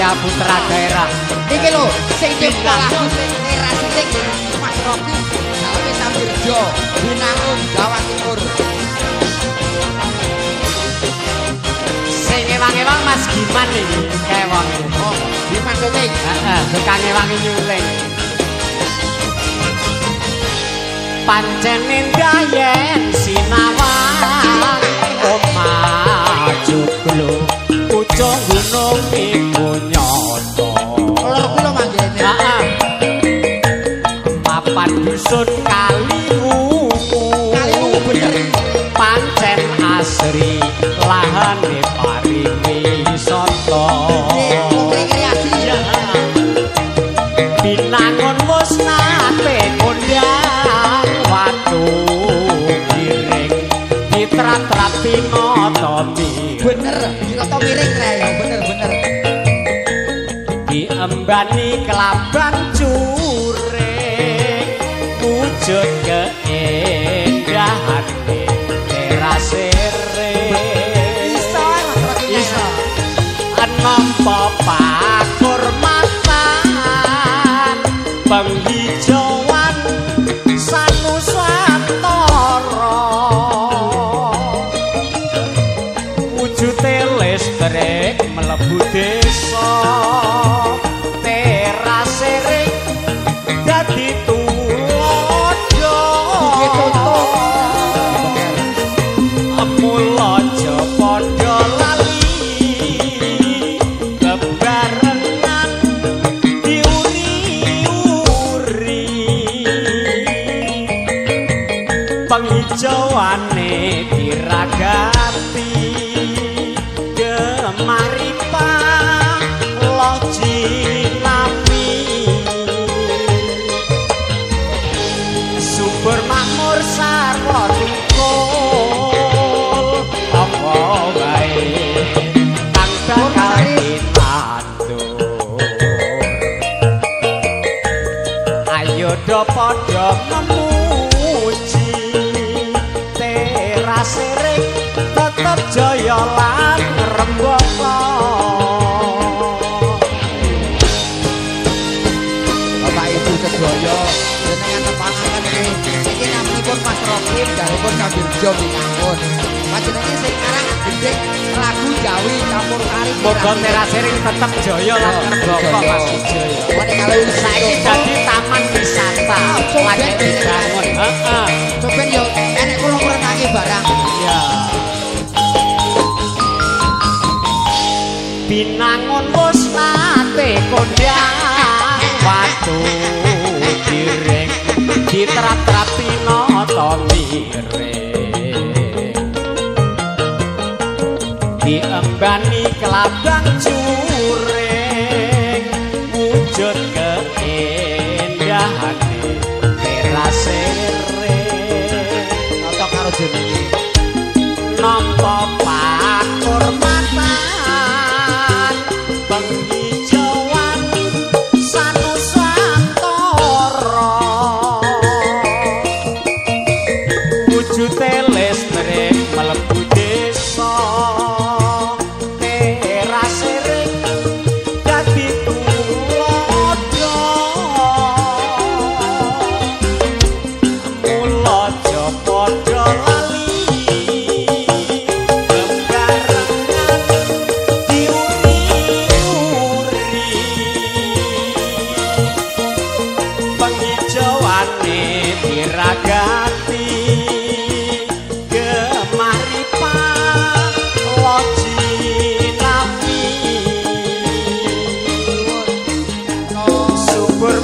karya putra daerah. Iki lho, sing nyipta lagu sing teras sing Mas Rocky daleme Sambirjo, Binangun, Jawa Timur. Sing ewang-ewang Mas Giman iki, kewong. Oh, Giman syuting. Heeh, tukang ewangi nyuling. Pancen endah yen sinawang omah joglo pucung gunung iku nyata. Lor kula manggene. Heeh. Papan dusun Kaliwungu. Kaliwungu bener. Pancen asri lahane pariwisata. Nggih, rekreasi. Binangun wis nate kondang watu giring ditrat-trati nata miring. Bener, ditata miring kae ya, bener-bener. Diembani kelabang curing wujud keindahane terasere. Iso Mas Rocky. Iso. Nampa pakurmatan penghijauan sanusantara wujute listrik mlebu desa terasere dadi tulodo. Duwe contoh. Mula aja padha lali bebarengan diuri-uri penghijauane diragati gemaripa loji nami subur makmur sarwa tukul apa wae kang bakal ditandur. Ayo do padha memuji terasere tetep jaya lan rembaka. Bapak Ibu sedaya jenengan tepangaken nggih. Iki namanipun Mas Rocky dalipun Sambirjo Binangun. Panjenengan sing ngarang gendhik lagu Jawi campur sari. Moga terasere tetep jaya lan rembaka Mas Wijaya. Wane kalau Saiki dadi taman wisata lagi dibangun. Heeh. Coben yo enek kula ngrenangi barang. Iya. Binangun wis nate kondang watu giring diterap-terapi nata miring diembani kelabang curing wujud keindahane terasere. Cocok karo jenenge. Nampa pakurmatan penghijauan sanusantara wujute listrik mlebu desa terasere dadi tulodo. Mula aja padha lali bebarengan diuri-uri penghijauane diragati gemaripa loji nafi subur.